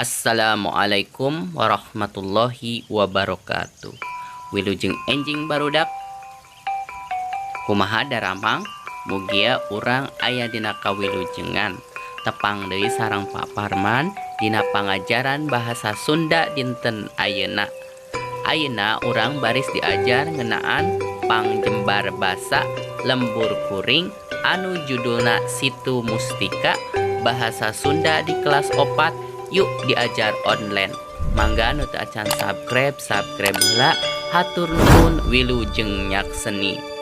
Assalamualaikum warahmatullahi wabarakatuh. Wilujeng enjing barudak. Kumaha daramang? Mugia urang aya dina kawilujengan. Tepang deui sareng Pak Parman dina pangajaran bahasa Sunda dinten ayeuna. Ayeuna urang baris diajar ngeunaan pangjembar basa lembur kuring anu judulna Situ Mustika bahasa Sunda di kelas 4. Yuk diajar online. Mangga nu teu acan subscribe, subscribe heula. Hatur nuhun, wilujeng nyakseni.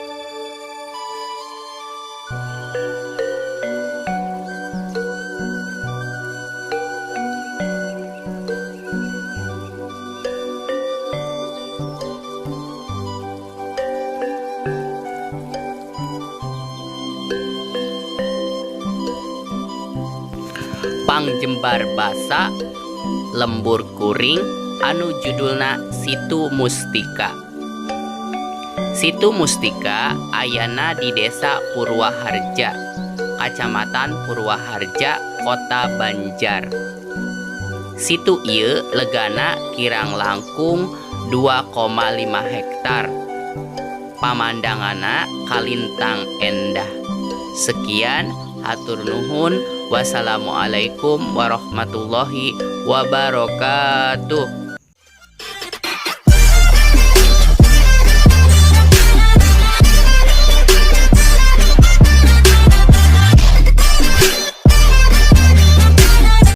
Pangjembar basa lembur kuring anu judulna Situ Mustika. Situ Mustika ayana di Desa Purwaharja, Kacamatan Purwaharja, Kota Banjar. Situ ieu legana kirang langkung 2,5 hektar. Pamandanganna kalintang endah. Sekian, hatur nuhun. Wassalamualaikum warahmatullahi wabarakatuh.